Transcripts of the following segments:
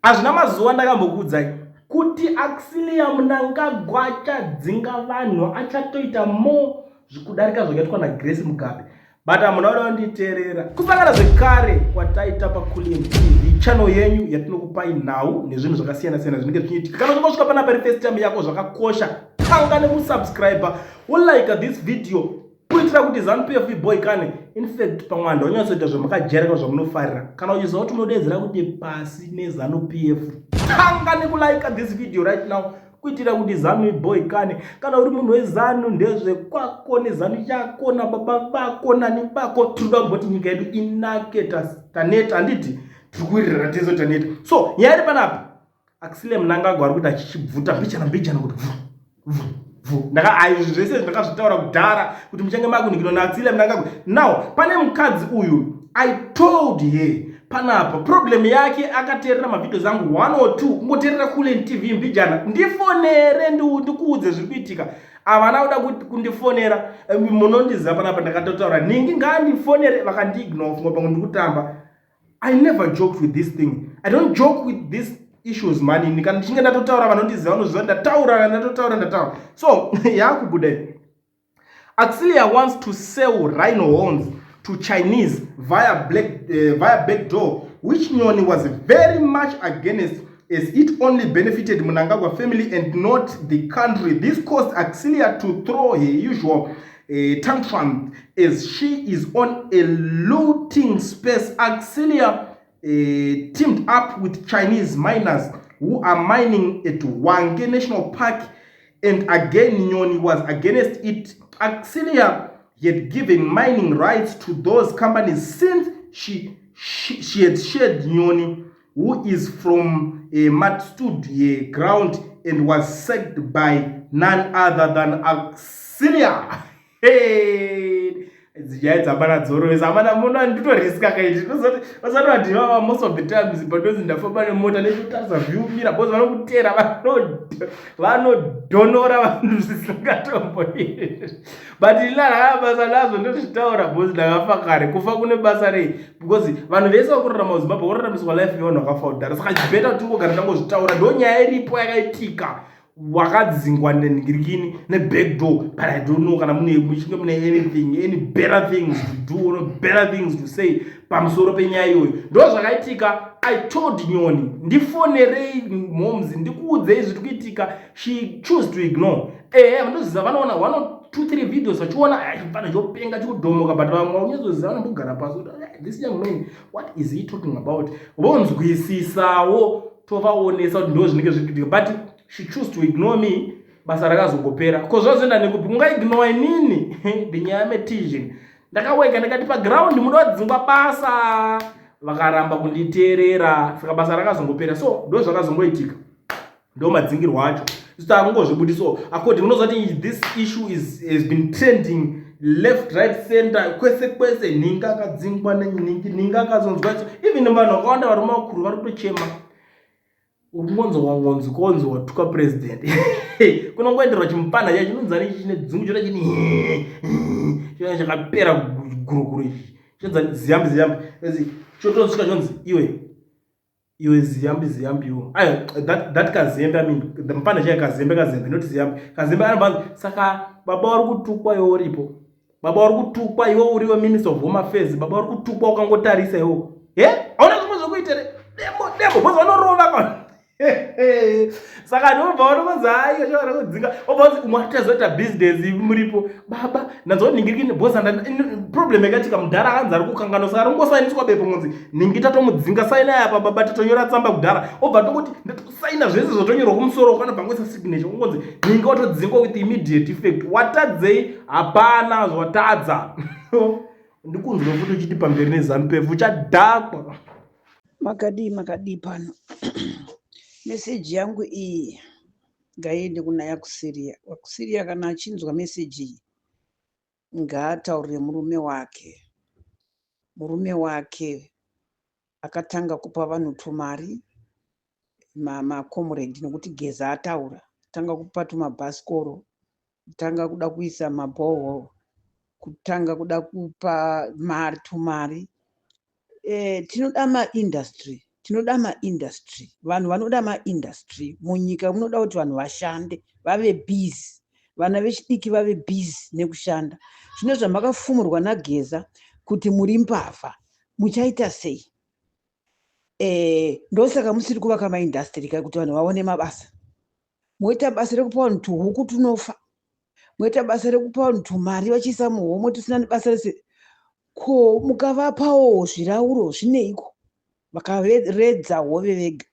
Hazvina mazuva ndakambokuudzai kuti Auxilia Mnangagwa achadzinga vanhu, achatoita more zvikudarika zvakaitwa naGrace Mugabe. But hamuna kuda kunditeerera. Kusangana zvekare kwataita paKulian TV, channel yenyu yatinokupai nhau nezvinhu zvakasiyana siyana zvinenge zvichiitika. Kana uchingosvika panapa iri first time yako, zvakakosha tanga nekusubscribe, wolike this video kuitira kuti ZANU PF boy kane. In fact, pamwe vanhu vanyatsoita zvamakajairika, zvamunofarira. Kana uchiziva kuti unodedzera kuti pasi neZANU PF, tanga nekulike this video right now kuitira kuti ZANU boy kane. Kana uri munhu weZANU, ndezvekwako neZANU yako nababa vako nani vako. Tinoda kumboti nyika yedu inake. Taneta, handiti? Tiri kuwirirana tezo, taneta. So nyaya iri panapa, Auxilia Mnangagwa ari kuti achichibvuta mbichana mbichana kuti vhu vhu vhu. Ndaka izvi zvese ndakazvitaura kudhara kuti muchange makunikirwa naAuxilia Mnangagwa. Now pane mukadzi uyu, I told her panapa problem yake, akateerera mavideos angu 1 or 2, kungoteerera Kulen TV mbijana, ndifonere ndikuudze zviri kuitika. Havana kuda kundifonera. Munondiziva panapa, ndakatotaura ningi ngaandifonere, vakandiignore, funga pamwe ndikutamba. I never joked with this thing. I don't joke with these issues, man. Kana ndichinge ndatotaura, vanondiziva vanoziva ndataura, ndatotaura, ndataura. So yakubuda. Auxilia wants to sell rhino horns to Chinese via back door, which Nyoni was very much against, as it only benefited Mnangagwa family and not the country. This caused Auxilia to throw her usual tantrum as she is on a looting spree. Auxilia teamed up with Chinese miners who are mining at Hwange National Park, and again Nyoni was against it. Auxilia had given mining rights to those companies since she had shared Nyoni, who is from Mat, stood her ground and was sacked by none other than Auxilia. Hey! Dzinyaya dzamana dzorovesa amana, muno nditoriska kaiti vasati vadhivava. Most of the times pandozi ndafamba nemota nechotarisa view mira because vanokutera, vanodhonora vanhu zvisingatomboiri. But ina basa nazvo, ndozvitaura because ndakafa kare. Kufa kune basa rei? Because vanhu vese vakurarama muZimbabwe kuraramiswa life yevanhu vakafa kudhara. Saka chibeta kuti tingogara tangozvitaura, ndo nyaya iripo yakaitika. Wakadzingwa nenhingirikini nebackdoor, but I don't know kana mune muchinge mune anything, any better things to do or better things to say pamusoro penyaya iyoyo. Ndo zvakaitika. I told Nyoni, ndifonerei moms, ndikuudzei zviri kuitika. She choose to ignore. Ehe, vandoziva vanoona one or two three videos, vachiona chipana chopenga chikudhomoka, but vamwe unyazoziva vanombogara pasi kuti, "This young man, what is he talking about?" Vonzwisisawo, tovaonesa kuti ndo zvinenge zviri kuitika, but she choose to ignore me. Basa rakazongopera. Ko zvazoenda nekupi? Ungaignore inini ndinyaya metizin. Ndakaweka ndikati paground muda wadzingwa basa, vakaramba kunditeerera, saka basa rakazongopera. So ndo zvakazongoitika, ndo madzingirwo acho. Isu takungozvibudisawo according. Unoziva kuti this issue has been trending left, right, center, kwese kwese. Nhinga akadzingwa nenhingi, nhinga akazonzwa. Even vanhu vakawanda, varume vakuru vari kutochema. Uri kungonzi wangonzi konzi watuka president, kunongoenderwa chimupanda chacho chinonzani, chine dzungu chona, chine chona chakapera guruguru ichi chinonzani Ziyambi Ziyambi, chotosvika chonzi, "Iwe, iwe, Ziyambi Ziyambi iwo." Ayo, that Kazembe, I mean the mupanda chaiyo, Kazembe, Kazembe, not Ziyambi, Kazembe anobvanzi. Saka baba vari kutukwa, iwe uripo. Baba vari kutukwa, iwe uriwe Minister of Home Affairs. Baba vari kutukwa, ukangotarisa iwo he, hauna zvimwe zvokuita. Demo demo bhozi vanorova ka. Saka ndobva vanokonzi aiyo chavara kudzinga, obva vanzi umwe atichazoita bhizinesi muripo baba. Ndanzwa nhingi bhozi, problem yakaitika, mudhara akanzi ari kukanganwa, saka ringosainiswa bepo ngonzi nhingi tatomudzinga, sainai apa baba, tatonyora tsamba kudhara. Obva tongoti ndatosaina zvese zvatonyorwa kumusoro, kanobva ngoisa signature, ungonzi nhingi watodzingwa with immediate effect. Watadzei? Hapana zvawatadza. Ndikunzwa futi uchiti pamberi neZANU PF, uchadhakwa. Makadii, makadii pano? Meseji yangu iyi ngaiende kuna Auxilia. Auxilia kana achinzwa meseji iyi, ngaataurire murume wake. Murume wake akatanga kupa vanhu tumari, macomrade, nokuti Geza ataura, tanga kupa tumabhasikoro, kutanga kuda kuisa maborehole, kutanga kuda kupa mari tumari. Tinoda maindustry. Tinoda maindustry, vanhu vanoda maindustry munyika. Munoda kuti vanhu vashande, vave busy, vana vechidiki vave busy nekushanda. Zvino zvamakafumurwa naGeza kuti muri mbavha, muchaita sei? Ndosaka musiri kuvaka maindustry ka, kuti vanhu vaone mabasa. Moita basa rekupa vanhu tuhuku tunofa, moita basa rekupa vanhu tumari vachiisa muhomwe tusina nebasa rese. Ko mukavapawo zvirauro zvineiko? Vakaredza hove vega.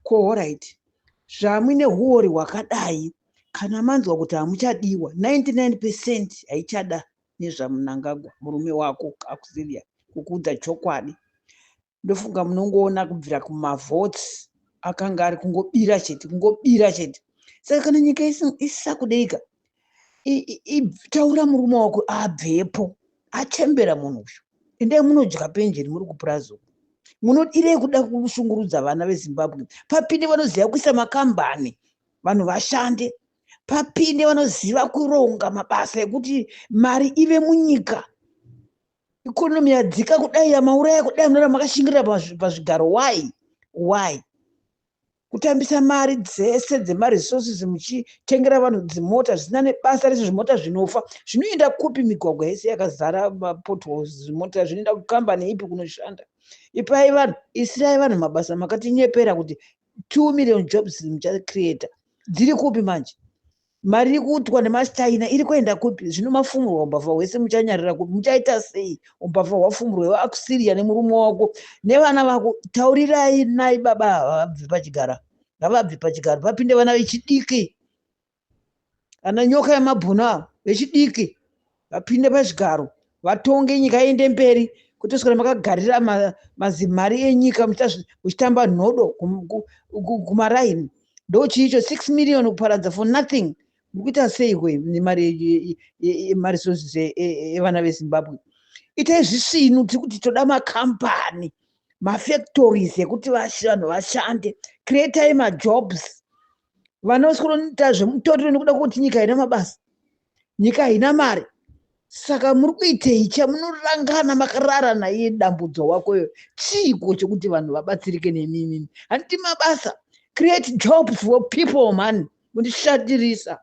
Ko alright, zvamuine huori hwakadai, kana manzwa kuti hamuchadiwa, 99% haichada nezvaMunangagwa murume wako Auxilia. Kukuudza chokwadi, ndofunga munongoona kubvira kumavotes akanga ari kungobira chete, kungobira chete. Saka kana nyika isisakudeika, taura murume wako abvepo, achembera munhu uyu. Endai munodya penjeni muri kupurazi uku. Munodirei kuda kushungurudza vana veZimbabwe? Papinde vanoziva kuisa makambani, vanhu vashande. Papinde vanoziva kuronga mabasa ekuti mari ive munyika. Economy yadzika kudai, yamauraya kudai, munoramba makashingirira pazvigaro. Why kutambisa mari dzese dzemaresources muchitengera vanhu dzimota zvisina nebasa rese? Zvimota zvinofa zvinoenda kupi? Migwagwa yese yakazara mapotholes. Zvimota zvinoenda kukambani ipi kunoshanda? Ipai vanhu, isirai vanhu mabasa. Makatinyepera kuti 2 million jobs muchacreata, dziri kupi manje? Mari iri kuutwa nemaChina iri kuenda kupi? Zvino mafumurwa umbavha hwese, muchanyarira kupi? Muchaita sei umbavha hwafumurwa iwe Auxilia nemurume wako nevana vako? Taurirai nai baba ava vabve pachigaro, ngavabve pachigaro, papinde vana vechidiki, ana nyoka yemabhunu ava vechidiki, vapinde pachigaro, vatonge nyika iende mberi, kwete kuswera makagarira mazimari enyika muchitamba nhodo kumaraini. Ndo chiicho 6 million kuparadza for nothing? Muri kuita seikwe nemari yemaresources evana veZimbabwe? Itai zvisvinu. Tiri kuti toda makambani, mafactories ekuti vanhu vashande. Creatai majobs. Vana vasikunoita zvemutoriro nekuda kwekuti nyika haina mabasa, nyika haina mari. Saka muri kuitei chamunorangana makarara naiye Dambudzo wakoyo? Chiiko chekuti vanhu vabatsirike nemimimi? Handiti mabasa? Create jobs for people, man. Mundishatirisa.